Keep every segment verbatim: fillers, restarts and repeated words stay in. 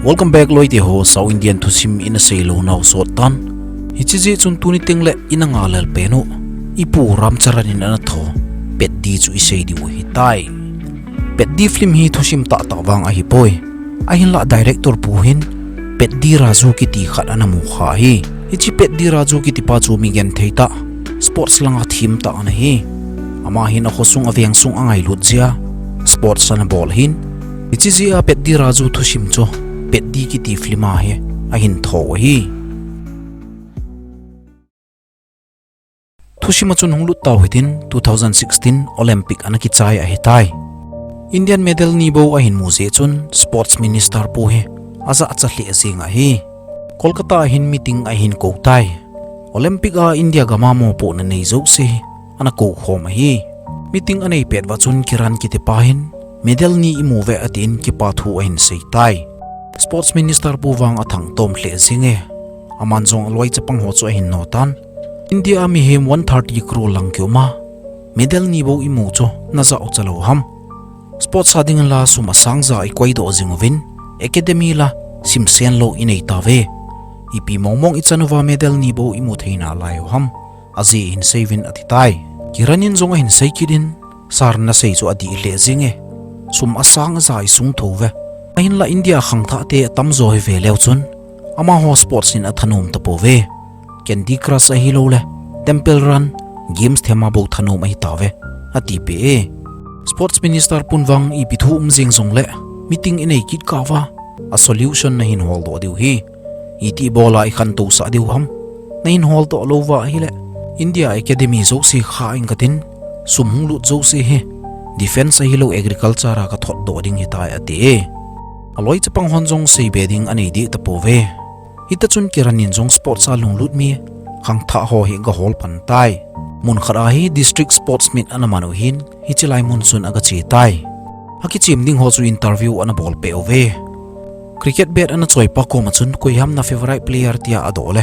Welcome back loite ho, South Indian thusim ina seilou nau sot tan. Hiche jeh chun tuni tengle ina ngahlel pen u, ipu Ramcharan in ana tho Pet Di chu isei diu ahitai. Pet Di film hi thusim tahtah vang ahipoi. Ahinlah director pu hin Pet Di Raju kiti khat ana mukha ahi. Hiche Pet Di Raju kitipa chu mi genthei tah, sports langa thim tah ana hi. Ama hin akhosung avengsung angailut jeh a sports ana bol ahin. Hiche jeh a Pet Di Raju thusim chu Pet Di kiti film a hi ahin tho ahi. Thusim a chun hunglut tau hitin two thousand sixteen Olympic ana kichai ahitai. Indian medal ni bou ahin mu jeh chun sports minister pu hi ajahcha lheh jeng ahi. Kolkata a hin meeting ahin kou tai. Olympic a India gam a mopohna nei jouse hi ana koukhom ahi. Meeting anei pet uva chun Kiran kitipa hin medal ni imu uve atin kipa thu ahin sei tai. Sports minister pu vang athangtom lheh jenge. Aman jong aloi chapang ho chu ahin notan. India a mihem one thirty crore lang kium a, medal ni bou imu chu najahcha lou ham? Sports a ding la sum asang ja ikoidoh jing uvin, academy la simsen lou inei tauve. Ipi mongmong ichan uva medal ni bou imu thei nalai u ham? Ajeh hin sei uvin ati tai. Kiran in jong ahin sei kit in, sir nasei chu adih lheh jenge. Sum asang aja isung thou uve. Ahinlah India khangthah te atamjo hi ve leu chun, amaho sports in athanom tapouve. Candy Crush ahiloule Temple Run, games them a bou thanom ahitauve, atipeh e. Sports minister pun vang ipi thu um jeng jongle meeting inei kit kah uva asolution nahin holdoh diu hi. Iti bola ikhantousah diu ham? Nahin holdoh lou uva ahile India academy jouse kha inge katin, sum hunglut jouse hi defence ahilou agriculture a kathotdoh ding ahitai ati e. Aloi chapang hon jong seibe ding anei deh tapouve. Hita chun Kiran in jong sports a lunglut mi khangthah ho hi agahol pan tai. Mun khat a hi district sports meet ana man u hin, hiche lai mun chun agache tai. Akichem ding ho chu interview ana bolpeh uve. Cricket bat ana choipa koma chun koi ham na favourite player tia adoh le,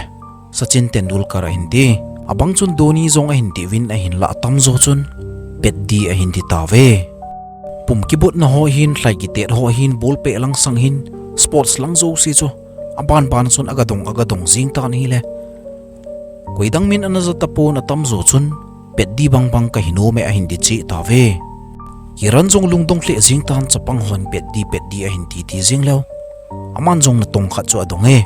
Sachin Tendulkar ahin ti. Abang chun Dhoni jong ahin tiuvin ahinlah atamjo chun Pet Di ahin ti tauve. Pum kibutna ho hin, lhai kitet ho hin, bolpeh lang sang hin, sports lang jouse chu abanban chun agadong agadong jing tan ahile, koidang min ana ja tapon atamjo chun Pet Di bangbang kahinom e ahin ti cheh tauve. Kiran jong lungdong lheh jeng tan, chapang hon Pet Di, Pet Di ahin titi jeng leu, aman jong natong khat chu adong e.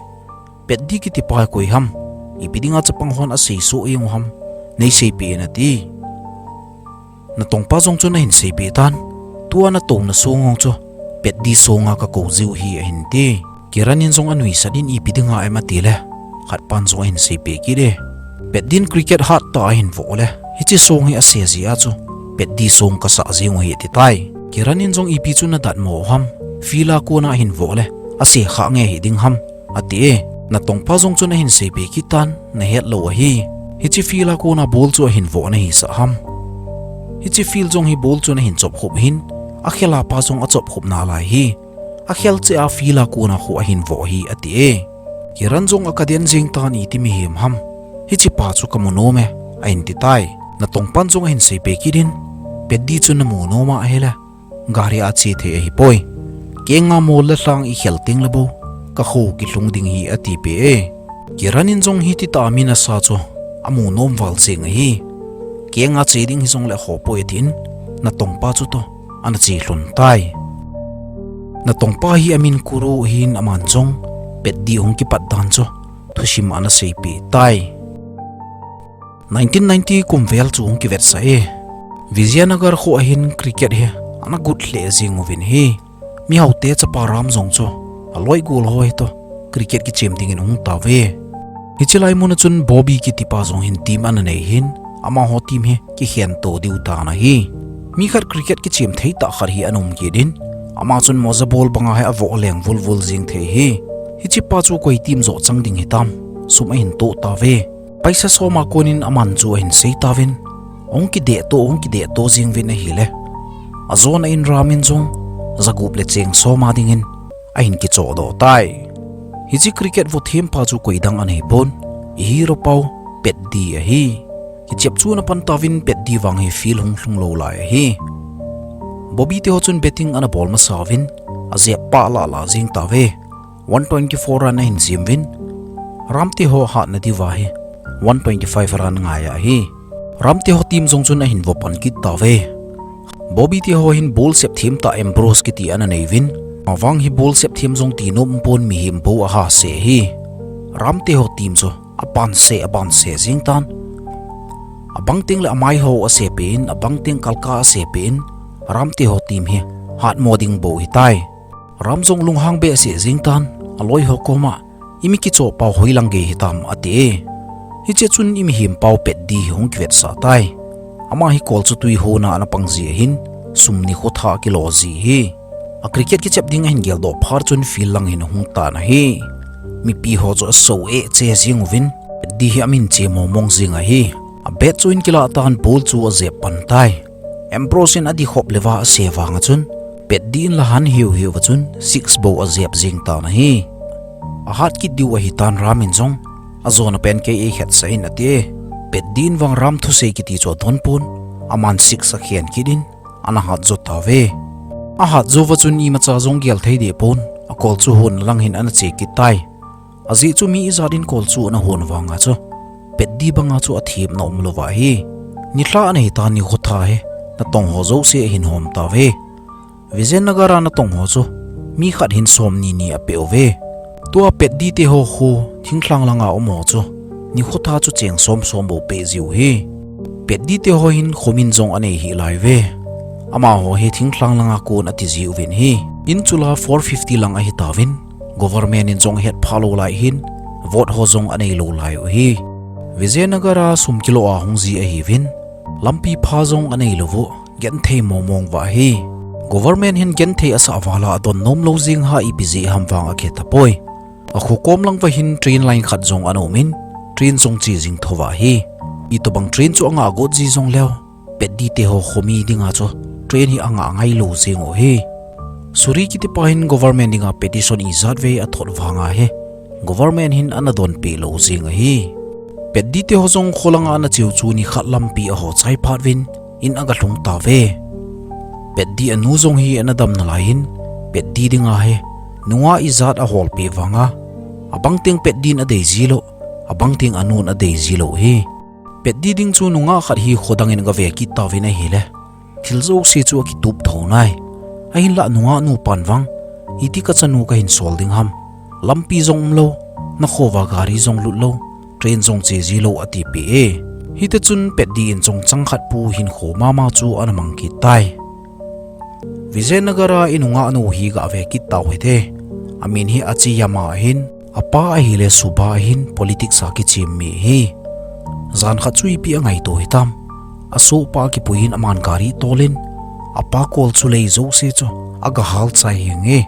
Pet Di kitipa hi koi ham? Ipi dinga chapang hon asei soh jeng u ham? Neiseipeh in ati. Natongpa jong chun ahin seipeh tan. Tua natouna song jong chu Pet Di songa kakou jiu hi ahin ti. Kiran in jong anuisat in ipi dinga em atile, khatpan jong ahin seipeh kit e. Pet Din cricket hattah ahin voh le, hiche song hi ase jeh a chu Pet Di song kasah jeng u ahi ati tai. Kiran in jong ipi chu nadatmo u ham? Field a kona ahin voh le ase khah nge hiding ham? ati e. Natongpa jong chun ahin seipeh kit tan, nahet lou ahi. Hiche field a kona ball chu ahin voh nahisah ham? Hiche field jong hi ball chun ahin chopkhup hin, akhel a pa jong achopkhup nalai hi. Akhel cheh a field a kona khu ahin voh hi ati e. Kiran jong akaden jeng tan, iti mihem ham? Hichepa chu kamu nom e, ahin ti tai. Natongpan jong ahin seipeh kit in, Pet Di chu namu nom a ahile, gari a che thei ahipoi. Kenga mol le lhang ikhel tengle bou, kakho kilhung ding hi atipeh e. Kiran in jong hititah a mi nasa chu amu nom val jeng ahi. Kenga che ding hijongle khopoi atin, natongpa chu toh ana che lhon tai. Natongpa hi amin Kuru ahin, aman jong Pet Di hung kipat dan chu thusim a ana seipeh tai. Nineteen ninety kum vel chu hung kivetsah e. Vijayanagar kho a hin cricket hi ana got lheh jeng uvin ahi. Mihaote chapa ram jong chu aloi gol ho hitoh cricket kichem dingin ahung tauve. Hiche lai mun a chun Bobby kitipa jong hin team ana nei hin, amaho team hi kikhen to diu tan ahi. Mi khat cricket kichem thei tah khat hi ana um kit in, ama chun moja ball banga hi avoh leng vulvul jeng thei hi. Hichepa chu koi team joh chang ding hitam? Sum ahin toh tauve. Paisa som a konin aman chu ahin sei tauvin, hung kideh to, hung kideh to jeng uvin ahile, ajona in ram in jong jagup le cheng som a dingin ahin kichohdoh tai. Hiche cricket vo thempa chu koidang ana hipon, i hero pau Pet Di ahi. Kichep chu ana pan tauvin Pet Di vang hi field hung lhung lou lai ahi. Bobby te ho chun batting ana bol masa uvin, ajep pah lah lah jeng tauve. One twenty-four run ahin sem uvin, Ram te ho hatna diuva hi one twenty-five run ngai ahi. Ram te ho team jong chun ahin vo pan kit tauve. Bobby te ho hin ball sep them tah Ambrose kiti ana nei uvin, amavang hi ball sep them jong ti nom pon, mihem bou aha se hi. Ram te ho team chu aban se, aban se jing tan. Abang teng le amai ho asep in, abang teng kalka asep in, Ram te ho team hi hatmo ding bou hitai. Ram jong lunghang behseh jing tan, aloi ho koma, "Imi kichoh pau hoilang gei hitam?" ati e. Hiche chun i mihem pau Petdi hi hung kivetsah tai. Ama hi kol chu tui hona ana pang jeh hin, sum nikho tha akilo ji hi. A cricket kichep ding ahin geldoh phat chun field lang hin ahung tan ahi. Mipi ho chu aso e che jing uvin, Petdi hi amin che mong mong jing ahi. A bat chu ahin kilah tan, ball chu ajep pan tai. Ambrose in adikhop leuva ase vang a chun, Petdi in la han hiu hiu va chun six bou ajep jing tan ahi. Ahat kit diu ahi tan, Ram in jong, "Ajona pen kei eihetsah in," ati e. Petdi in vang Ram thusei kiti chu adon pon, aman six akhen kit in, ana hat jo tauve. Ahat jou va chun imacha jong gel thei deh pon, akol chu hon lang hin ana che kit tai. Ajeh chu mi ijat in kol chu ana hon vang a chu, Petdi banga chu athem na umlou va hi. Nilhah ana hi tan, nikho tha hi natong ho jouse ahin hom tauve. Vijayanagar a natong ho chu mi khat hin som ni ni apeh uve. Tua Petdi te ho kho thinglhang langa um ho chu nikho tha chu cheng som som bou peh jiu hi. Petdi te ho hin khomin jong anei hih lai uve. Amaho hi thinglhang langa kon ati jiuvin hi. In chu la four fifty lang ahi tauvin, government in jong ahet pha lou lai hin, vote ho jong anei lou lai u hi. Vijayanagar a sum kilo a hung ji ahiuvin, lampi pha jong anei lou u, genthei mong mong va hi. Government hin genthei asah val a adon nom lou jing ha, ipi jeh ham vang akhe tapoi. Akho kom lang va hin train line khat jong ana um in, train jong che jing tho va hi. Itobang train chu anga got ji jong leu, Petdi te ho khomi dinga chu train hi anga ngai lou jing u hi. Suri kiti pa hin government dinga petition ijat vei athot vang a hi, government hin ana donpeh lou jing ahi. Petdi te ho jong kho langa ana cheu chu nikhat lampi aho chai phat uvin, in aga lhung tauve. Petdi anu jong hi ana dam nalai in, Petdi dinga hi nungah ijat aholpeh vang a, abang teng Petdi in adei ji lou, abang teng anun adei ji lou hi. Petdi ding chu nungah khat hi kho dang in aga ve kit tauvin ahile, thil jouse chu akitup tho nai. Ahinlah nungah nu pan vang, "Iti kachanu kahin sol ding ham? Lampi jong um lou, nakho va gari jong lut lou, train jong che ji lou," atipeh e. Hiti chun Petdi in jong chang khat pu hinkho mama chu ana mang kit tai. Vijayanagar a i nungah nu hi gave kit tau hite. Amin hi Achiyama ahin, apa ahile Suba ahin, politics a kichem mi ahi. Jan khat chu ipi angaito hitam. Asohpa akipui in aman gari tol in, apa kol chulei jouse chu aga hal chai henge.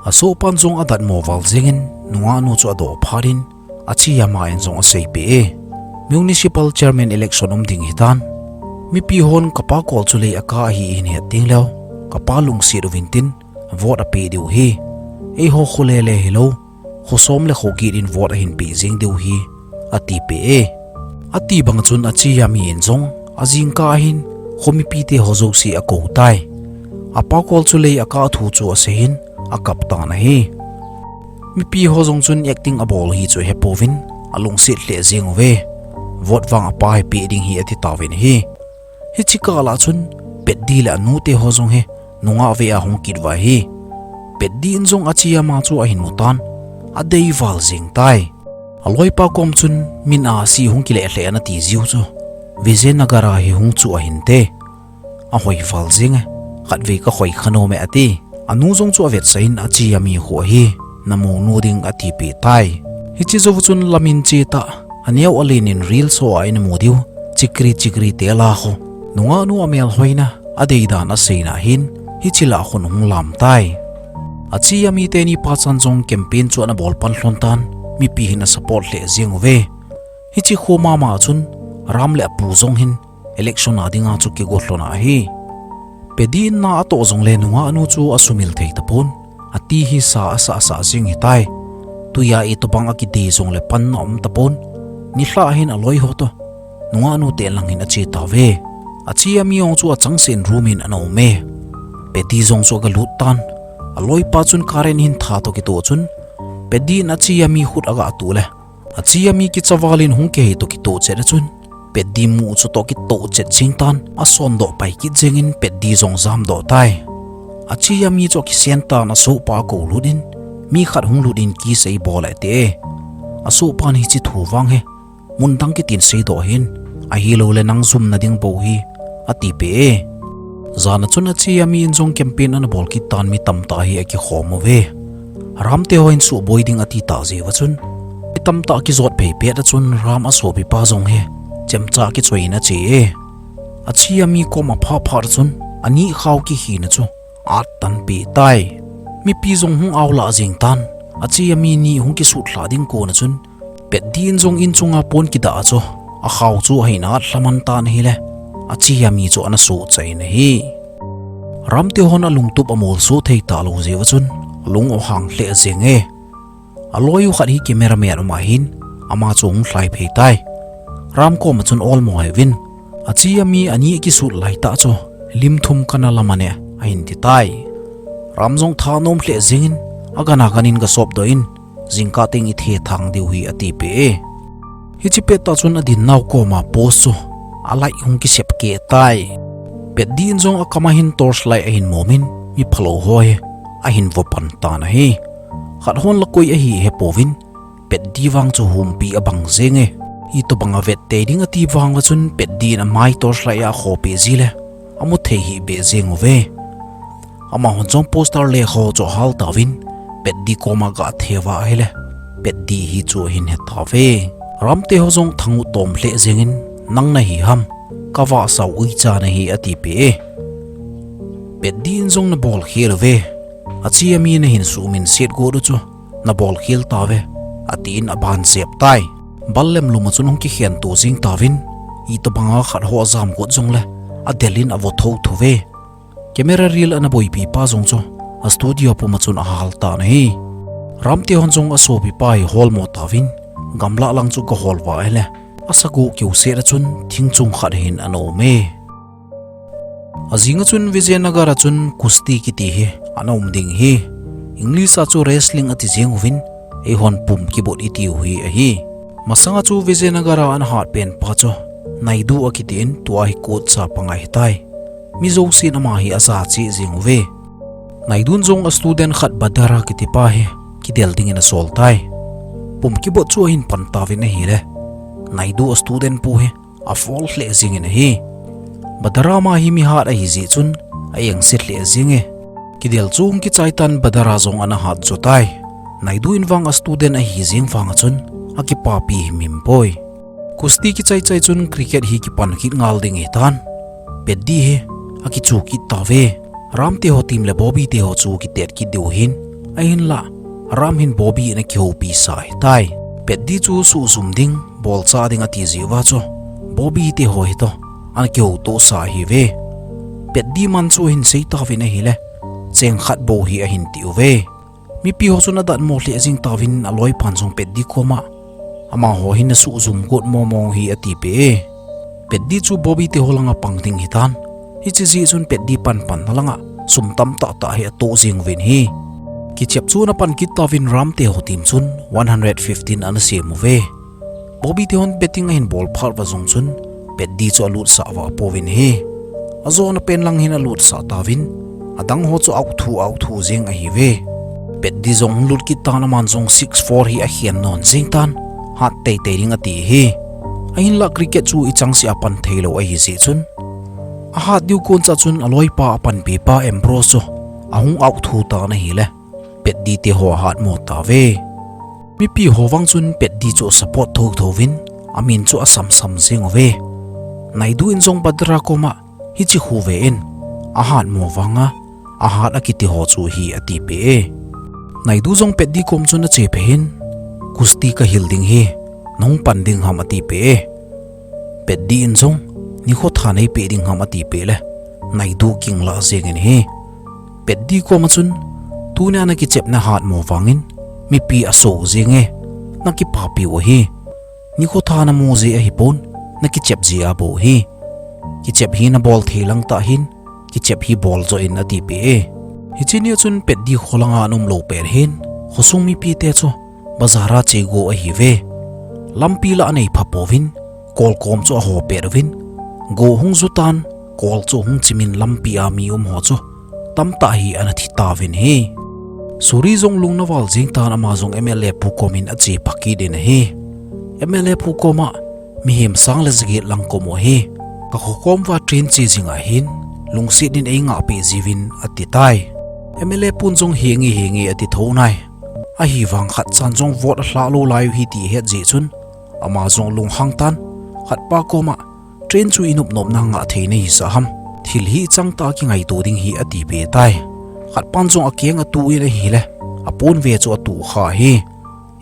Asohpan jong adatmo val jeng in, nungah nu chu adoh phat in, Achiyama in jong aseipeh e. Municipal chairman election um ding hitan. Mipi hon kapa kol chulei akah ahi ihin het ding leu, kapa lungset uvin tin, vote apeh diu ahi. Eiho kho lele hilou, kho som le kho get in vote ahin peh jeng diu ahi, atipeh e. Ati bang chun Achiyama in jong ajingkah ahin, kho mipi te ho jouse akou tai. Apa kol chulei akah thu chu asei in, akap tan ahi. Mipi ho jong chun acting abol hi chu ahepouvin, alungset lheh jeng uve. Vote vang apa hi peh ding ahi ati tauvin ahi. Hiche kah lah chun Petdi le anu te ho jong hi nungah vei a hung kit uva ahi. Petdi in jong Achiyama chu ahin mu tan, adei val jeng tai. Aloipa kom chun min a asi hung kileh lheh ana ti jiu chu Vijayanagar a hi hung chu ahinte. Ahoi val jeng e, khatvei kahoi kha nom e ati. Anu jong chu avetsah in Achiyama kho ahi, namu nu ding atipeh tai. Hiche jou chun lam in che tah, aneo alen in ril so a in amu diu, chikri chikri te la kho. Nungah nu amel hoina, adei dan aseina hin, hiche lah khun hung lam tai. Achiyama teni pachan jong campaign chu ana bol pan lhon tan, mipi hin asupport lheh jeng uve. Hiche kho mama chun, Ram le apu jong hin, election a dinga chu kigo lhon ahi. Petdi in na atoh jongle nungah nu chu asumil thei tapon. Ati hi sa asah sah jing hitai. Tui a itobang akidei jongle panna um tapon. Nilhah hin aloi ho toh nungah nu te lang hin ache tauve. Achiyama jong chu achangseh in room in ana um e. Petdi jong chu aga lut tan. Aloipa chun current hin tha toh kitoh chun, Petdi in Achi Yami khut aga tuh le, Achi Yami kicha val in hung kihei toh kitoh chet a chun, Petdi mu chu toh kitoh chet jing tan, asondoh pai kit jeng in Petdi jong jamdoh tai. Achi Yami chu akisen tan asohpa akou lut in, mi khat hung lut in kiss eibol e ati e. Asohpan hiche thu vang hi mun dang kit in seidoh hih in, ahilou le nang jumna ding bou hi, ati peh e. Jan a chun Achi Yami in jong campaign ana bol kit tan mi tamtah hi akikhom uve. Ram te ho in suboi ding ati tah jeh uva chun, mi tamtah kijot phei pet a chun Ram asopipa jong hi chemcha kichoi in ache e. Achi Yami kom aphah phat a chun, ani khao kikhin a chu at tan peh tai. Mipi jong hung aolah jeng tan, Achi Yami ni hung kisut lha ding kon a chun, Petdi in jong in chunga pon kidah a chu, akhao chu ahin at lhaman tan ahile, Achi Yami chu ana sohcha in ahi. Ram te hon alungtup amolso thei talou jeh uva chun, alung ahang lheh jeng e. Aloi u khat hi cameraman um ahin, ama chu hung lhai phei tai. Ram kom a chun olmo hih uvin, Achi Yami ani akisut lai tah chu, lim thum kana lam ane, ahin ti tai. Ram jong thanom lheh jeng in, agan agan in gasopdoh in, jingkah teng ithethang diu hi ati peh e. Hiche pet tah chun adin nau kom a post chu alight hung kisep keh tai. Petdi in jong akam a hin torch light ahin mom in, mi phalou ho hi ahin vo pan tan ahi. Khat hon la koi ahi hepouvin, Petdi vang chu humpi abang jeng e. Itobang a vet tei ding ati vang uva chun Petdi in amai torch light a akhoh peh ji le, amu thei hih beh jeng uve. Amahon jong poster lekha ho chu ahal tauvin, Petdi kom a aga thei uva ahile, Petdi hi chu ahin he tauve. Ram te ho jong thang u tom lheh jeng in, nang nahi ham, kavahsau uicha nahi ati peh e. Petdi in jong nabol khel uve. Achi Yami nahin suhminset got u chu, nabol khel tauve, ati in aban jep tai. Bal lem lum a chun hung kikhen to jing tauvin, itobang a khat ho ajam got jong le, adel in avo thotho uve. Camera reel ana boipi pa jong chu, a studio pum a chun ahal tan ahi. Ram te hon jong asopipa hi holmo tauvin, gamlah lang chu gahol uva ahile, asagoh keu set a chun thing chung khat hin ana um e. Ajing a chun Vijayanagar a chun kusti kiti hi ana um ding ahi. English a chu wrestling ati jeng uvin, eihon pum kibot itiu hi ahi. Masang a chu Vijayanagar a ana hat pen pa chu Naidu akiti in, tua hi coach a pang ahitai. Mi jousen ama hi aja cheh jeng uve. Naidu in jong a student khat Badara kiti pa hi kidel ding in asol tai. Pum kibot chu ahin pan tauvin ahile, Naidu a student pu hi afol lheh jeng in ahi. Badara ama hi mihat ahi jeh chun a engse lheh jeng e. Kidel chu hung kichai tan, Badara jong ana hat jo tai. Naidu in vang a student ahi jeng vang a chun akipapi himhim poi. Kusti kichai chai chun cricket hi kipan kit ngal ding ahitan. Petdi hi akichu kit tauve. Ram te ho team le Bobby te ho chu kitet kit diu ahin, ahinlah Ram hin Bobby in akihoupi sa ahitai. Petdi chu suhjum ding, bolcha ding ati jeh uva chu, Bobby te ho hi toh ana kihoutoh sa ahiuve. Petdi man chu ahin sei tauvin ahile, cheng khat bou hi ahin ti uve. Mipi ho chun adatmo lheh jing tauvin, aloipan jong Petdi kom a, amaho hin asuhjum got mong mong hi ati peh e. Petdi chu Bobby te ho langa pang ding ahitan. Hiche jeh chun Petdi panpan na langa sum tamtah tah hi atoh jeng uvin ahi. Kichep chu ana pan kit tauvin, Ram te ho team chun one hundred fifteen ana sem uve. Bobby te hon betting ahin bol phat uva jong chun, Petdi chu alutsah uva pouvin ahi. Ajona pen lang hin alutsah tauvin, adang ho chu out thu out thu jeng ahiuve. Petdi jong hung lut kit tan, aman jong six four hi akhen non jeng tan, hat teitei ding ati ahi. Ahinlah cricket chu ichangseh a pan theilou ahi jeh chun, ahat diu kon cha chun aloipa apanpipa Ambrose chu ahung out thu tan ahile, Petdi te ho ahatmo tauve. Mipi ho vang chun Petdi chu asupport thotho uvin, amin chu asamsam jeng uve. Naidu in jong Badara kom a, hiche khu ve in, ahatmo vanga ahat akiti ho chu hi ati peh e. Naidu jong Petdi kom chun ache phei in, kusti kahil ding ahi, nahung pan ding ham ati peh e. Petdi in jong, nikho tha neipeh ding ham ati peh le, Naidu kinglah jeng in ahi. Petdi kom a chun, tunia nakichep nahatmo vangin, mipi aso jeng e, nakipapiu ahi. Nikho tha namu jeh ahipon, nakichep jeh a bou ahi. Kichep hi nabol thei lang tah hin, kichep hi bol joh in ati peh e. Hiche nia chun Petdi kho langa ana umlou pet hin, khosung mipite chu bazar a che go ahiuve. Lampi la anei pha pouvin, kol kom chu aho pet uvin, go hung ju tan, kol chu hung chimin lampi a mi um ho chu tamtah hi ana thi tauvin ahi. Suri jong lung ana val jing tan, ama jong M L A pu komin ache pha kit in ahi. M L A pu koma, "Mihem sang le jaget lang ka um u ahi. Ka kho kom uva train che jing ahin, lungset in ei ngah peh jiuvin," ati tai. M L A pun jong, "Henge, henge," ati tho nai. Ahivang khat chan jong vote alha lou lai u ahi ti ahet jeh chun, ama jong lunghang tan, khat pa koma, "Train chu i nop nop na ngah thei na hisah ham? Thil hi chang tah a kingaito ding ahi," ati peh tai. Khat pan jong akeng atu in ahile, apon ve chu atu kha ahi.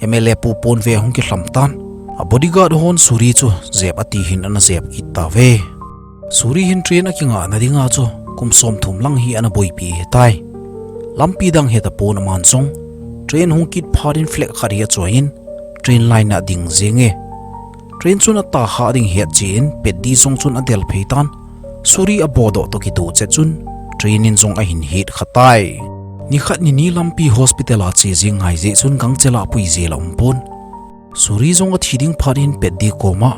M L A pu pon ve hung kilham tan, a bodyguard hon Suri chu jep ati hin ana jep kit tauve. Suri hin train akingah na dinga chu kum som thum lang hi ana boipi ahitai. Lampi dang heta pon aman jong, train hung kit phat in flag khat hi achoi in, train line a ading jing e. Train chun atah kha ding ahet jeh in, Petdi jong chun adel phei tan, Suri abodoh toh kitoh chet chun, train in jong ahin het kha tai. Nikhat nini lampi hospital a che jing ngai jeh chun gangchel a puijel aum pon. Suri jong athi ding phat in Petdi koma,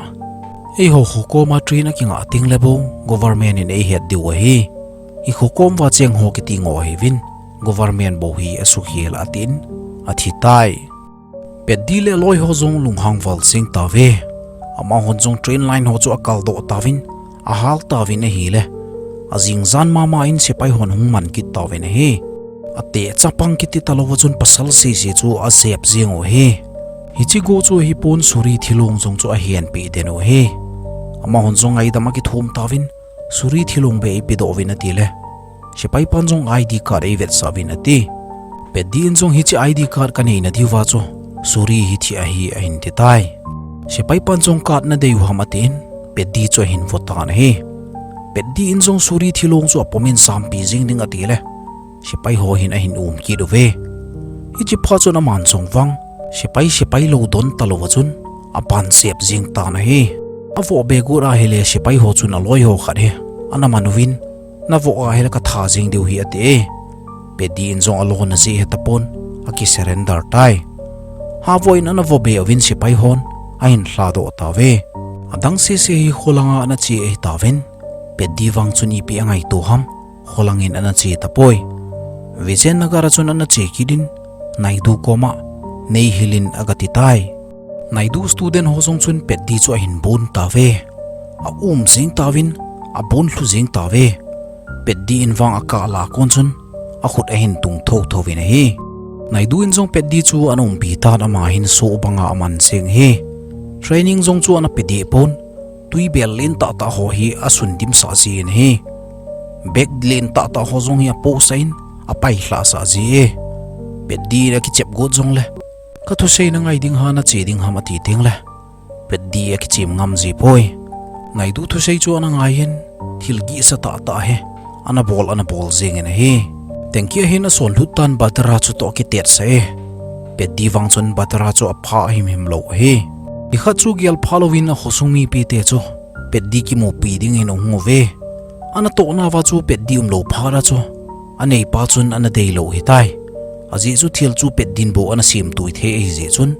"Eiho kho koma train akingah teng le bou, government in eihet diu ahi. I kho kom uva cheng ho kiti ngoh ahiuvin, government bou hi asukhel," atin, athi tai. Petdi le aloi ho jong lunghang val jing tauve. Amahon jong train line ho chu akaldoh tauvin, ahal tauvin ahile, ajing jan mama in sepai hon hung man kit tauvin ahi. Ateh chapang kiti talou va chun pasal sese chu ajep jing u ahi. Hiche go chu ahipon, Suri thilong jong chu ahen peh den u ahi. Amahon jong ngaidam akithum tauvin, "Suri thilong beh eipedoh uvin," atile, "Sepai pan jong I D card eivetsah uvin," ati. Petdi in jong, "Hiche I D card kanei na diuva chu Suri hi thi ahi," ahin ti tai. Sepai pan jong, "Card nadei u ham?" atin, Petdi chu ahin vo tan ahi. Petdi in jong Suri thilong chu apom in sampi jing ding atile, sepai ho hin ahin um kit uve. Hiche phat chun aman jong vang, sepai, sepai lou don talou va chun, apan jep jing tan ahi. Avoh be got ahile sepai ho chun aloi ho khat hi ana man uvin, "Navoh ahile katha jing diu ahi," ati e. Petdi in jong alona jeh heta pon, aki surrender tai. Havoh in ana vo be uvin sepai hon ahin lhadoh tauve. Adang sese hi kholanga ana che ahi tauvin, Petdi vang chun ipi angaito ham, kholangin ana che tapoi. Vizian Nagar a chun ana che kit in, Naidu koma, "Neihil in," aga ti tai. Naidu student ho jong chun Petdi chu ahin bon tauve. Aum jing tauvin, abon lhu jing tauve. Petdi in vang akah lah kon chun, akhut ahin tung thotho uvin ahi. Naidu in jong Petdi chu ana umpi tan, ama hin soh banga aman jing ahi. Training jong chu ana pe deh pon, twi bel len tahtah ho hi asun dimsah jin ahi. Bag len tahtah ho jong hi apohsah in, apailhah sah ji e. Petdi in akichep got jongle, "Kathusei nangai ding ham, nache ding ham?" ati tengle, Petdi akichem ngam ji poi. Naidu thusei chu ana ngai in, thil gihsa tahtah hi ana bol, ana bol jingin ahi. Tengki ahin asonlut tan Bhadra chu toh akitetsah e. Petdi vang chun Bhadra chu apha himhim lou ahi. Nikhat chu gelpha louvin akhosung mipite chu Petdi kimupi dingin ahung uve. Ana tohna uva chu Petdi umlou phat a chu aneipa chun ana deilou ahitai. Ajeh chu thil chu Petdi in bou ana semtui thei ahi jeh chun,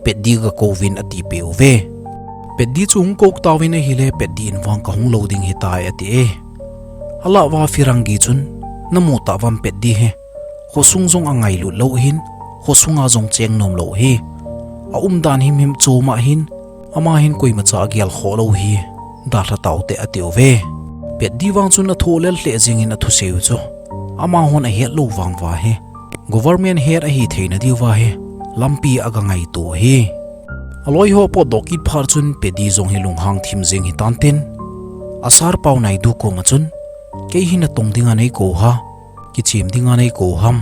Petdi gakouvin atipeh uve. Petdi chu hung kou tauvin ahile, Petdi in vang kahung lou ding ahitai ati e. Alah uva Firangi chun, "Namu tauvam Petdi hi? Khosung jong angailut lou ahin, khosunga jong cheng nom lou ahi. Aumdan himhim chom ahin, ama hin koimacha agelkhoh lou ahi, dalha taute," ati uve. Petdi vang chun athoh lel lheh jingin athusei u chu, amahon ahet lou vang uva hi, government head ahi theina diuva hi lampi agangaito ahi. Aloi ho apotdoh kit phat chun Petdi jong hi lunghang thim jing ahitan tin, a sir pau Naidu koma chun, "Kei hi natong dinga neikou ham, kichem dinga neikou ham?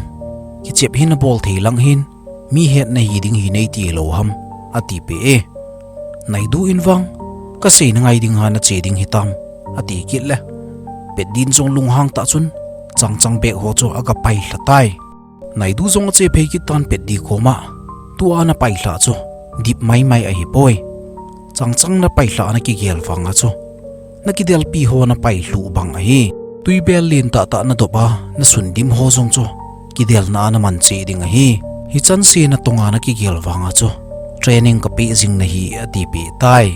Kichep hi nabol thei lang ahin, mi het nahi ding ahi neiti lou ham?" atipeh e. Naidu in vang, "Kasei nangai ding ham, nache ding ahitam?" ati kit le, Petdi in jong lunghang tah chun, changchang bag ho chu agapailha tai. Naidu jong ache phei kit tan Petdi koma, "Tua napailhah chu dip maimai ahipoi. Changchang napailhah nakigel vanga chu, nakidelpi ho napailhuh bang ahi. Twi bel len tahtah nadop a, nasun dim ho jong chu kidelna a naman cheh ding ahi. Hichan sena tonga nakigel vanga chu training kapeh jing nahi, atipeh tai.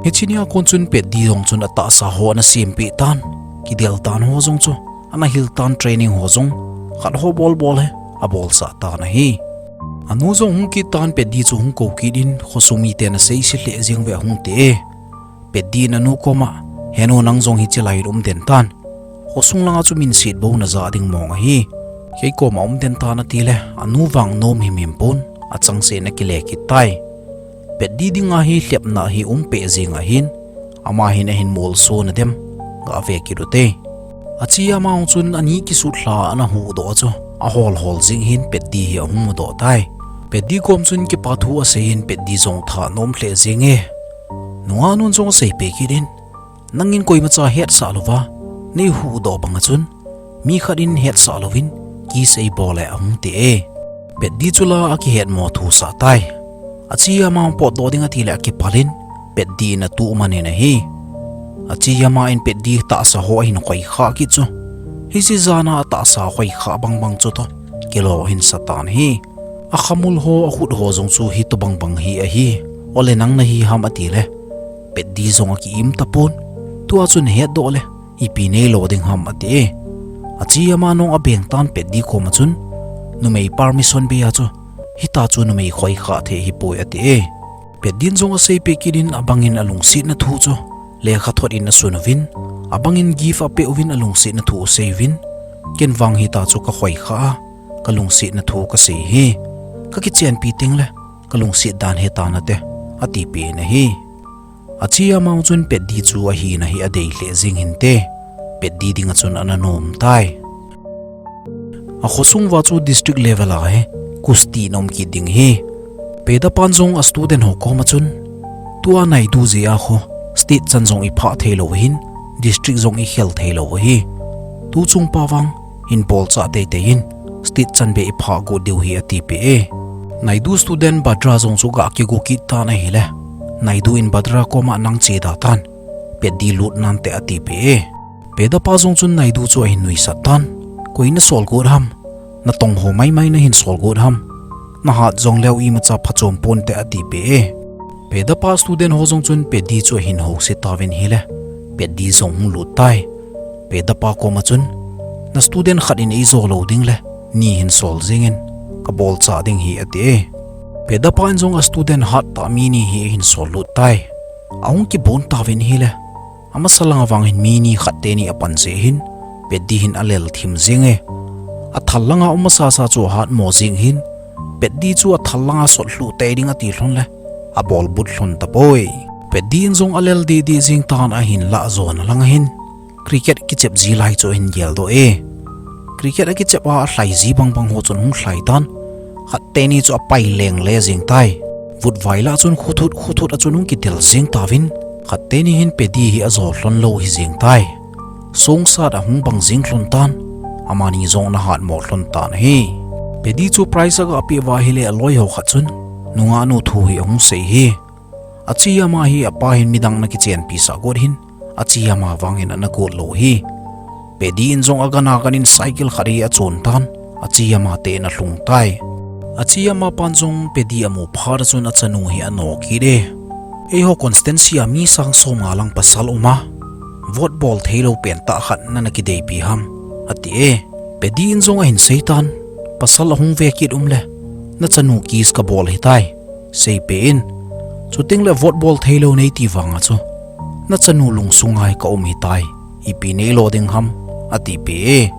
Hiche nia kon chun Petdi jong chun atahsa ho ana sempeh tan. Kidel tan ho jong chu ana hil tan, training ho jong khat ho bol bol hi abolsah tan ahi. Anu jong hung kit tan, Petdi chu hung kou kit in khosung miten aseiset lheh jeng uve, ahung ti e. Petdi in anu koma, "Henu, nang jong hiche lai in um den tan. Khosung langa chu minset bou naja ding mong ahi. Kei koma um den tan," atile, anu vang nom himhim pon, achangseh in akile kit tai. Petdi dinga hi lhepna hi umpeh jeng ahin, ama hin ahin molso nadem gave kit ute. Achiyama jong chun ani kisutlha ana huhdoh a chu ahol hol jeng hin Petdi hi ahung mudoh tai. Petdi kom chun kipa thu asei hin Petdi jong thanom lheh jenge. Nungah nun jong aseipeh kit in, "Nangin koimacha hetsah louva neihuhdoh banga chun mi khat in hetsah louvin kiss eibol e," ahung ti e. Petdi chu la akihetmo thusah tai. Achiyama potdoh ding atile akipal in Petdi in atuh man in ahi. Achiyama in Petdi tahsa ho ahin khoikhah kit chu, hiche jana atahsa khoikhah bangbang chutoh kilo ahin sa tan ahi. Akhamul ho, akhut ho jong chu hitobang bang hi ahi. "Ole, nang nahi ham?" atile, Petdi jong aki-im tapon. "Tua chu nahetdoh le ipi neilo ding ham?" ati e. Achiyama jong abeng tan, Petdi koma chun, "Numei permission beiya chu hitia chu numei khoikhah thei ahipoi," ati e. Petdi in jong aseipeh kit in, abangin alungsetna thu chu lekhathot in asun uvin, abangin gift apeh uvin, alungsetna thu asei uvin, "Ken vang hitia chu kakhoikhah a, kalungsetna thu kasei hi. Kakichenpi tengle kalungset dan hetan nate," atipeh in ahi. Achiyama chun Petdi chu ahina hi adei lheh jeng hinte. Petdi dinga chun ana nom tai. Akhosung uva chu district level a hi kusti ana um kit ding ahi. Pedapan jong astudent ho koma chun, "Tua Naidu jeh a khu state chan jong iphah theilou ahin, district jong ikhel theilou ahi. Tuchung pa vang hin bolchah teitei in, state chan beh iphah got diu ahi," atipeh e. Naidu student Badra jong chu ga kigo kit tan ahile, Naidu in Badra koma, "Nang che da tan, Petdi lut nante," atipeh e. Pedapa jong chun Naidu chu ahin nuisat tan. "Koi nasol got ham? Natong ho maimai nahin sol got ham? Nahat jong leu imacha phachom ponte," atipeh e. Pedapa student ho jong chun Petdi chu ahin houset tauvin ahile, Petdi jong hung lut tai. Pedapa koma chun, "Na student khat in eijo lou ding le ni hin sol jeng in, kabolchah ding ahi," ati e. Pedapa in jong astudent hattah mi ni hi ahin sol lut tai. Ahung kibon tauvin ahile, amasa langa vang hin mi ni khat teni apan jeh hin, Petdi hin alel thim jeng e. Athal langa um masasa chu ahatmo jeng hin, Petdi chu athal langa sot lhuh tei ding ati lhon le, abol but lhon tapoi. Petdi in jong alel didi jeng tan, ahin lah jona langa hin cricket kichep ji lai chu ahin geldoh e. Cricket akichep a alhai ji bangbang ho chun hung lhai tan, khat teni chu apai lengle jeng tai. Vutvai lah chun khuthut khuthut a chun hung kidel jeng tauvin, khat teni hin Petdi hi ajo lhon lou ahi jeng tai. Songsat ahung bang jeng lhon tan, amani jong ana hatmo lhon tan ahi. Petdi chu prize aga peh uva ahile aloi ho khat chun nungah nu thu hi ahung sei e. Achiyama hi apa hin midang ana kichenpi sah got hin, Achiyama vang hin ana got lou ahi. Petdi in jong agan agan in cycle khat hi achon tan, Achiyama te in alhung tai. Achiyama pan jong Petdi amu phat a chun achanu hi ano kit e. "Eiho constituency a mi sang somnga lang pasal um a, vote bol theilou pentah khat nana kideipi ham?" ati e. Petdi in jong ahin sei tan, "Pasal ahung ve kit um le, nachanu kiss kabol ahitai. Seipeh in. Chuteng le vote bol theilou neiti vanga chu, nachanu lungsunga hi kaum ahitai. Ipi neilo ding ham?" atipeh e.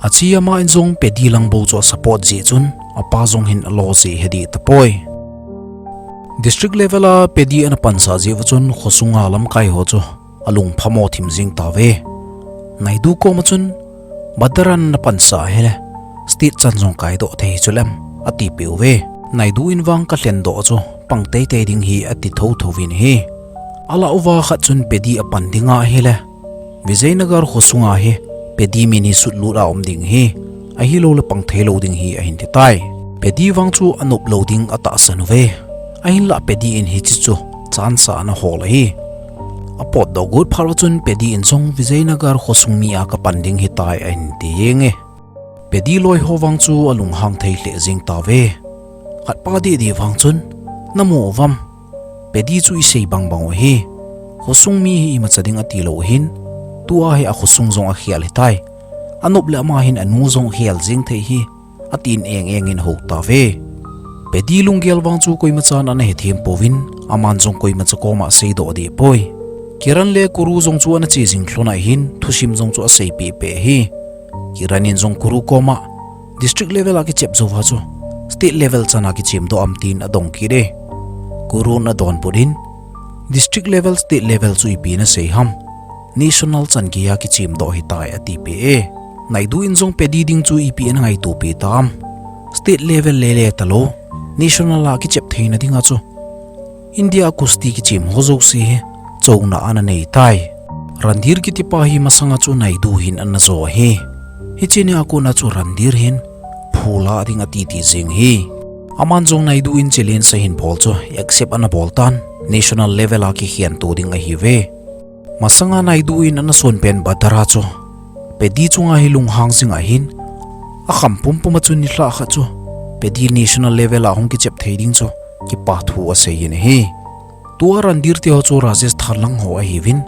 Achiyama in jong Petdi lang bou chu asupport jeh chun, apa jong hin alo jeh ahi deh tapoi. District level a Petdi ana pansah jeh uva chun khosunga lamkai ho chu alung phamo thim jeng tauve. Naidu koma chun, "Badra in napansah ahile, state chan jong kaidoh thei chu lem," atipeh uve. Naidu in vang, "Kalhendoh chu pang teitei ding ahi," ati thotho uvin ahi. Alah uva khat chun Petdi apan dinga ahile, Vijaynagar khosunga hi Petdi min hi sutlut a um ding ahi, ahilou le pang theilou ding ahi, ahin ti tai. Petdi vang chu anop lou ding atahsan uve. Ahinlah Petdi in hiche chu chance a ana hol ahi. Apotdoh got phat uva chun Petdi in jong Vijaynagar khosung mi a kapan ding ahitai, ahin ti jeng e. Pedi loi ho vang chu alunghang thei lheh jeng tauve. Khatpa didi vang chun, "Namu uvam? Pedi chu isei bangbang u ahi. Khosung mi hi imacha ding ati lou hin, tua hi akhosung jong akhel hitai. Anop le ama hin anu jong akhel jeng thei hi," atin eng eng in ahou tauve. Pedi lunggel vang chu koima chan ana hethem pouvin, aman jong koimacha koma seidoh deh poi. Kiran le Kuru jong chu ana che jing lhon ahin, thusim jong chu aseipeh peh hi. Kiran in jong Kuru koma, "District level a kichep jouva chu state level chan a kichemdoh am?" tin adong kit e. Kuru in adonbut in, "District level, state level chu ipi nasei ham? National chan geiya kichemdoh ahitai," atipeh e. Naidu in jong Pedi ding chu ipi ana ngaito pi tam? State level lele talou, national a kichep theina dinga chu India a kusti kichem ho jouse hi chouna ana nei tai. Randhir kitipa hi masanga chu Naidu hin ana jo ahi. Hiche nia kona chu Randhir hin phu la ding ati ti jeng hi. Aman jong Naidu in challenge ahin bol chu accept ana bol tan, national level a kikhen to ding ahiuve. Masanga Naidu in ana son pen Badara chu Pedi chunga hi lunghang jing ahin, akham pumpum a chun nilhah khat chu Pedi national level a hung kichep thei ding chu kipa thu asei in ahi. Tua Randhir te ho chu Rajasthan lang ho ahiuvin,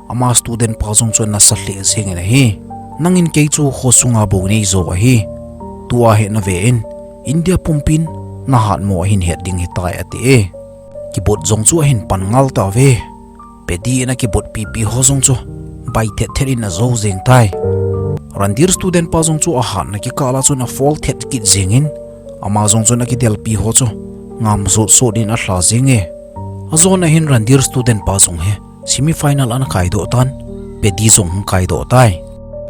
ama student pa jong chu ana sa lheh jeng in ahi. "Nangin kei chu khosunga bou nei jo ahi. Tua hi nave in, India pumpin nahatmo ahin het ding ahitai," ati e. Kibot jong chu ahin pan ngal tauve. Pedi in akibot pipi ho jong chu bai thet thet in ajo jeng tai. Randhir student pa jong chu ahatna kikah a chun aphol thet kit jeng in, ama jong chun akidelpi ho chu ngam sot sot in alha jeng e. Ajona hin Randhir student pa jong hi semi final ana kaidoh tan, Pedi jong hung kaidoh tai.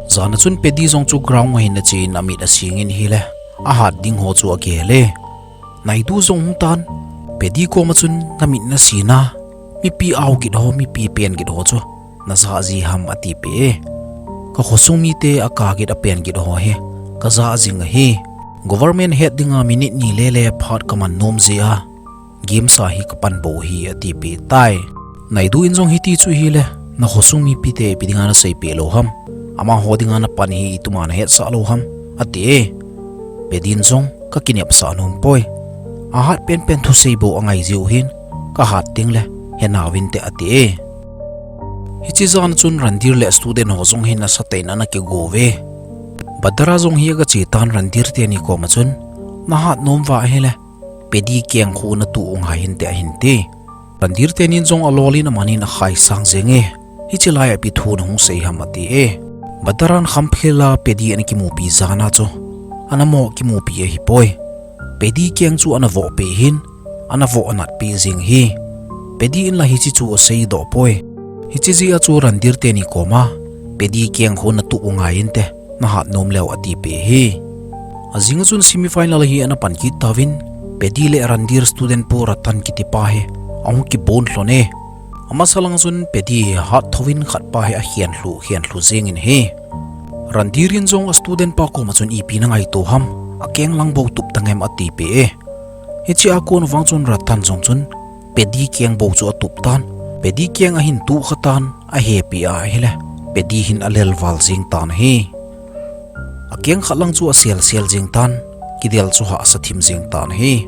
Jan a chun Pedi jong chu ground a hin ache in amit asing in ahile, ahat ding ho chu agel e. Naidu jong hung tan, Pedi koma chun, "Namit nasi na, mipi ao git ho, mipi pen git ho chu naja ji ham?" atipeh e. "Ka khosung mite aka git apen git ho hi kaja jing ahi. Government het dinga minute ni lele phat kaman nom jeh a games a hi kapan bou ahi," atipeh tai. Naidu in jong hiti chu ahile, "Na khosung mipite ipi dinga naseipeh lou ham? Amaho dinga napan hi ituma nahetsah lou ham?" ati e. Pedi in jong, "Kakinepsah nom poi. Ahat penpen thusei bou angai jiu hin, kahat tengle hena uvinte," ati e. Hiche jan a chun Randhir le student ho jong hin asatah in ana kigo uve. Badara jong hi agache tan Randhir teni koma chun, "Nahat nom uva ahile, Pedi keng khu natu u ngai hinte," ahin ti. Randhir tenin jong alol in amanin akhai sang jeng e. "Hiche lai a ipi thu nahung sei ham?" ati e. Badaran khamphel a Pedi ana kimupi jan a chu ana mo kimupi ahipoi. Pedi keng chu ana vohpeh hin, ana voh anatpeh jeng hi. Pedi in la hiche chu aseidoh poi. Hiche jeh a chu Randhir teni koma, "Pedi keng khu natu u ngai inte, nahat nom leu," atipeh hi. Ajing a chun semi final hi ana pan kit tauvin, Pedi le Randhir student pu Ratan kitipa hi ahung kibon lhon e. Amasa lang chun Pedi hi hat thouvin khatpa hi akhen lhu, khen lhu jeng in ahi. Randhir in jong a student pa koma chun, "Ipi nangaito ham? Akeng lang bou tup tangem?" atipeh e. Hiche a kon vang chun Ratan jong chun Pedi keng bou chu atup tan. Pedi keng ahin tuh kha tan, ahepeh a ahile, Pedi hin alelval jeng tan ahi. Akeng khat lang chu aselsel jeng tan, kidel chu hahsa thim jeng tan ahi.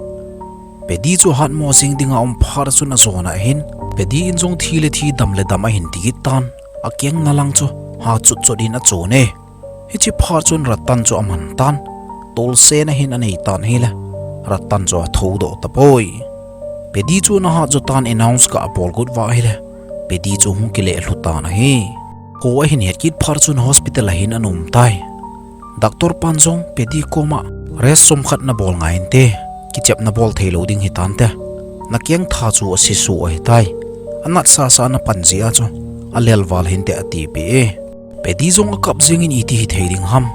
Pedi chu ahatmo jeng dinga um phat a chun ajona ahin, Pedi in jong thi le thi, dam le dam ahin ti kit tan, akeng na lang chu ha chot chot in achon e. Hiche phat chun Ratan chu aman tan, tolsen ahin anei tan ahile, Ratan chu athoudoh tapoi. Pedi chu ana hat jo tan, announce ga abol got uva ahile, Pedi chu hung kile lhu tan ahi. Kho ahin het kit phat chun hospital a hin ana um tai. Doctor pan jong Pedi koma, "Rest chomkhat nabol ngai inte, kichep nabol thei lou ding hitante. Nakeng tha chu asesuh ahitai. Anat sasa napan jeh a chu alelval hinte," atipeh e. Pedi jong akap jeng in, "Iti hithei ding ham?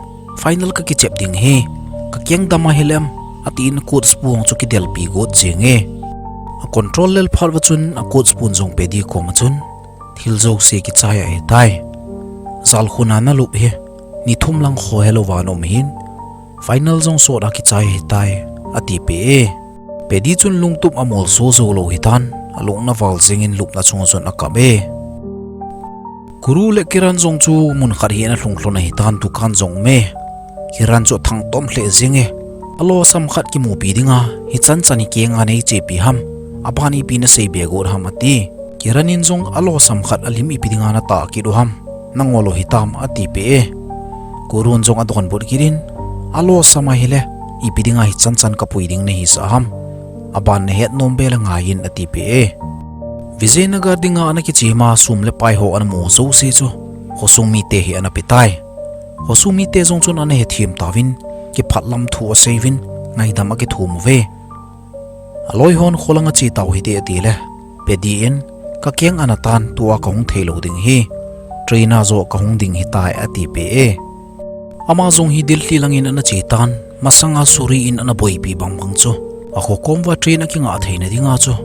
Final kakichep ding ahi. Kakeng dam ahilem," atin a coach pu chu kidelpi got jeng e. A control lel phat uva chun a coach pun jong Pedi koma chun, "Thil jouse kichai ahitai. Jalkhun a nalup hi ni thum lang khohe louva naum hin, final jong sot a kichai ahitai," atipeh e. Pedi chun lungtup amolso jou lou hitan, alung ana val jeng in lupna chunga chun akap e. Kuru le Kiran jong chu mun khat hi ana lhung lhon ahitan, dukan jong um e. Kiran chu athangtom lheh jenge. Alosam khat kimupi dinga hichan chan hi kenga neichepi ham, aban ipi nasei be got ham ati. Kiran in jong alosam khat alim ipi dinga natah kit u ham, nangol u hitam atipeh e. Kurun jong adonbut kit in, alosam ahile ipi dinga hichan chan kapui ding nahisah ham, aban nahet nom be le ngaiyin atipeh e. Vijaynagar dinga ana kichema sum le pai ho ana mu jouse chu khosung mite hi ana petai. Khosung mite jong chun ana hethem tauvin, kiphatlam thu aseiyuvin, ngaidam akithum uve. Aloi hon kholanga chetau hite atile, Pedi in, kakeng ana tan, tua kahung theilou ding hi, train a joh kahung ding hitai atipeh e. Ama jong hi Delhi langin ana chetan, masanga Suri in ana boipi bangbang chu, akhokom uva train akingah theina dinga chu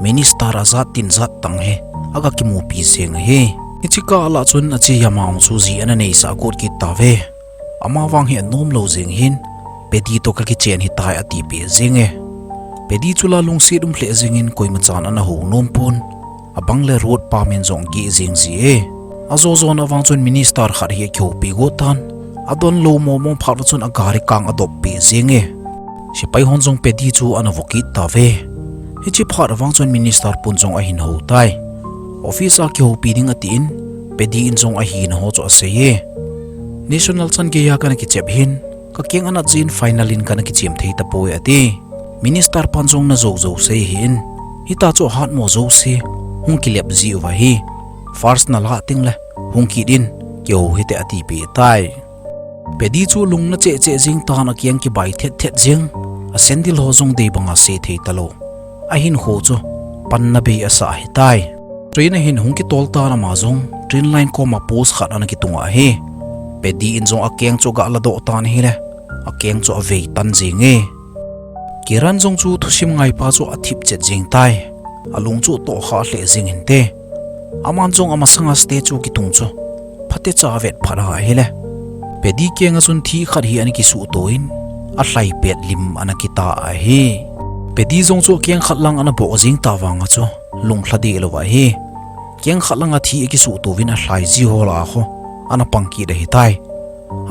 minister ajat tin jat tang hi aga kimupi jeng ahi. Hiche kah lah chun ache Yamang chu ji ana neisah got kit tauve. Amavang hi anomlou jeng hin, Pedi toh kakichen hitai atipeh jenge. Pedi chu la lungset um lheh jengin koimachan ana hou nompon, abang le road pam in jong ageh jeng ji e. Ajo jona vang chun minister khat hi akihoupi got tan, adonlou momong phat uva chun agari kang adoppeh jenge. Sepai hon jong Pedi chu ana vokit tauve. Hiche phat avang chun minister pun jong ahin houtai. Office a kihoupi ding atin, Pedi in jong ahina ho chu aseiye. National chan geiya kana kichep hin, kakeng anat jeh in final in kana kichem thei tapoi ati. Minister pan jong najou jou sei ahin, hita chu ahatmo jouse hung kilep jiuva hi, first nalah tengle hung kit in, kihou hite atipeh tai. Pedi chu lungna cheh cheh jeng tan, akeng kibai thet thet jeng, asandal ho jong dei banga se thei talou, ahinkho chu panna bei asah ahitai. Train ahin hung kitol tan, ama jong train line koma post khat ana kitung ahi. Pedi in jong akeng chu aga ladoh tan ahile, akeng chu avei tan jenge. Kiran jong chu thusim ngaipa chu athip chet jeng tai. Alung chu atohkhah lheh jeng hinte. Aman jong amasanga statue kitung chu phatecha avet phat ahile, Pedi kenga chun thih khat hi ana kisuhto in, alhai pet lim ana kita ahi. Pedi jong chu akeng khat lang ana boh jeng tah vanga chu lunglha dehlou ahi. Keng khat langa thih akisuhto uvin alhai ji ho lah a kho ana pang kit ahitai.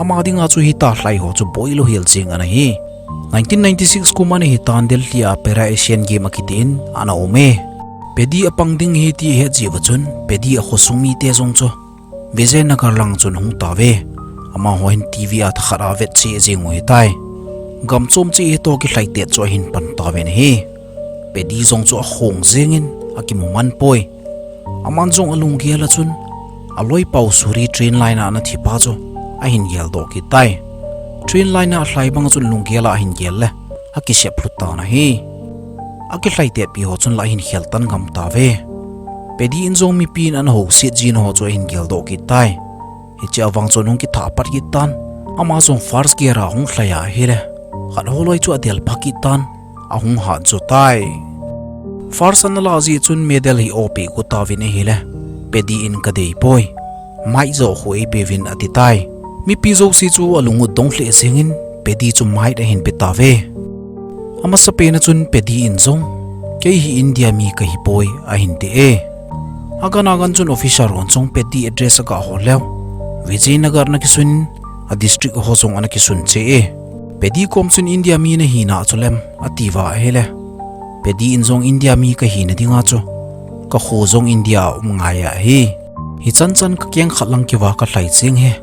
Ama dinga chu hita lhai ho chu boilou hel jeng ana hi. Nineteen ninety-six kum ana hitan, Delhi a Para Asian Game akiti in ana ume. Pedi apang ding ahi ti ahet jeh uva chun, Pedi akhosung mite jong chu Vijaynagar lang chun ahung tauve. Amaho hin TV a thakhat a avet cheh jeng u ahitai. Gam chom cheh hitoh kilhaitet chu ahin pan tauvin ahi. Pedi jong chu akhong jengin akimu manpoi. Aman jong alunggel a chun, aloipau Suri train line a ana thipa chu ahin geldoh kit tai. Train line a alhai banga chun lunggel a ahin gel le akisep lhu tan ahi. Akilhaitetpi ho chun la ahin khel tan gam tauve. Pedi in jong mipi in ana houset jing ho chu ahin geldoh kit tai. Hiche avang chun ahung kithah pat kit tan, ama jong first gear a ahung lhai ahile, khat holoi chu adelpha kit tan, ahung hat jo tai. First ana lah jeh chun medal hi apeh got tauvin ahile, Pedi in kadeipoi, mic joh khu eipeuvin ati tai. Mipi jouse chu alung u dong lheh jengin, Pedi chu mic ahin pe tauve. Amasapen a chun Pedi in jong, kei hi India mi kahipoi ahin ti e. Agan agan chun officer hon jong Pedi address aga hol leu, Vijaynagar ana kisun, adistrict ho jong ana kisun cheh e. Pedi kom chun India mi nahina chu lem atiuva ahile, Pedi in jong India mi kahina dinga chu kakho jong India a um ngai ahi. Hichan chan kakeng khat lang keuva kalhai jeng hi,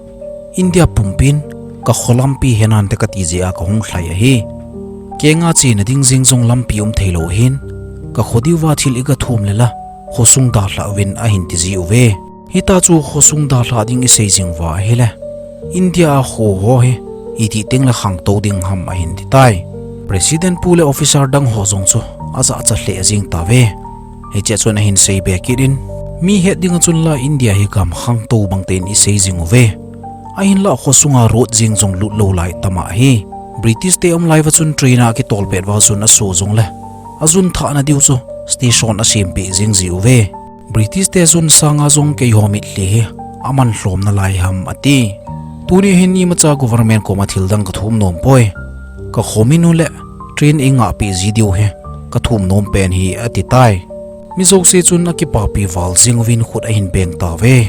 India pumpin kakho lampi henante kati jeh a kahung lhai ahi. Kenga chena ding jeng jong lampi um theilou ahin, kakho diuva thil iga thum le la, khosung dalhah uvin ahin ti jiuve. Hita chu khosung dalhah ding isei jing uva ahile, India a kho ho hi itih tengle khangtou ding ham ahin ti tai. President pu le officer dang ho jong chu ajahcha lheh jeng tauve. Hiche chun ahin seibe kit in, mi het dinga chun la India hi gam khangtou bangtah in isei jing uve. Ahinlah khosunga road jeng jong lutlou lai tam ahi. British te aum lai uva chun train a akitol pet uva jun aso jongle, ajun thahna diu chu station asempeh jeng jiuve. British te jun sanga jong keiho mitlhi hi aman lhom nalai ham ati. Tuni hin imacha government koma thil dang kathum nompoi. Kakho minu le train eingahpeh ji diu hi kathum nom pen ahi ati tai. Mi jouse chun akipapi val jeng uvin khut ahin beng tauve.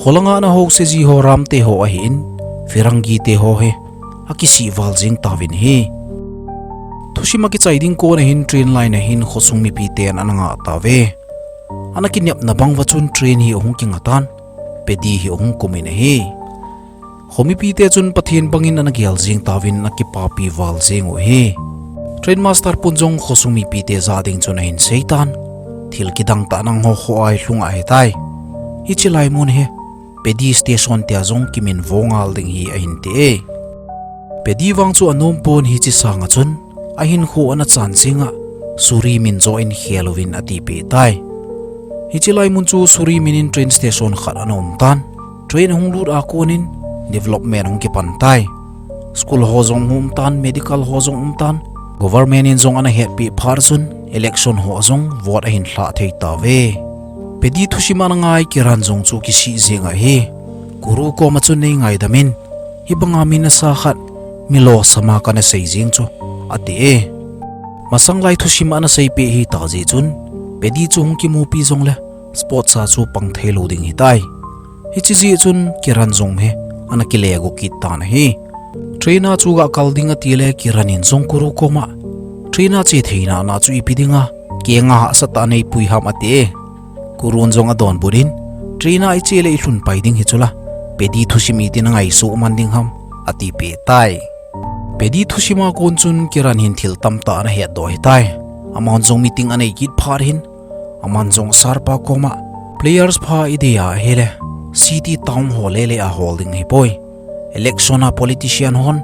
Kholanga ana house ji ho Ram te ho ahin, Firangi te ho hi akisih val jeng tauvin ahi. Thusim akichai ding kon ahin train line ahin khosung mipiten ana ngah tauve. Ana kinepna bang uva chun train hi ahung kinga tan, Paddy hi ahung kum in ahi. Khomipite chun Pathen bangin ana gel jeng tauvin ana kipapi val jeng u ahi. Train master pun jong khosung mipite jah ding chun ahin sei tan, thil kidang tah nangho kho a ilhung ahitai. Hiche lai mun hi Paddy Station tia jong kiminvo ngal ding hi ahin ti e. Paddy vang chu anom pon, hiche sanga chun ahinkho ana chan jeng a, Suri min joh in khel uvin atipeh tai. Hiche lai mun chu Suri min in train station khat ana um tan. Train ahung lut a kon in development ahung kipan tai. School ho jong hung um tan, medical ho jong um tan. Government in jong ana hetpeh phat chun election ho a jong vote ahin lhah thei tauve. Paddy thusim ana ngai Kiran jong chu kisih jeng ahi. Kuru koma chun, nei ngaidam in, hibanga mi nasa khat mi losam a kana sei jeng chu, ati e. Masang lai thusim ana seipeh hita jeh chun Paddy chu hung kimupi jongle sports a chu pang thei lou ding ahitai. Hiche jeh chun Kiran jong hi ana kile go kit tan ahi. Train a chu ga kal ding atile Kiran in jong Kuru koma, train a che theina na chu ipi dinga kenga hahsa tah a neipui ham, ati e. Kurun jong adonbut in, train a iche le ilhun pai ding hi chula, Paddy thusim itin angaisuh man ding ham, atipeh tai. Paddy thusim a kon chun Kiran hin thil tamtah ana hetdoh ahitai. Aman jong meeting anei kit phat hin, aman jong sir pa koma, players pha idei a ahile, city town ho lele a hol ding ahipoi. Election a politician hon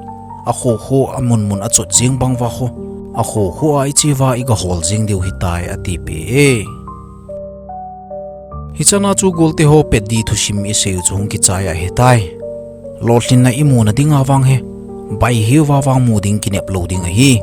akho kho a mun mun a chot jeng bang uva kho, akho kho a iche uva iga hol jeng diu ahitai, atipeh e. Hichana chu golte ho Paddy thusim isei u chu hung kichai ahitai. Lolhinna imu na dinga vang hi bai hiuva vang mu ding kinep lou ding ahi.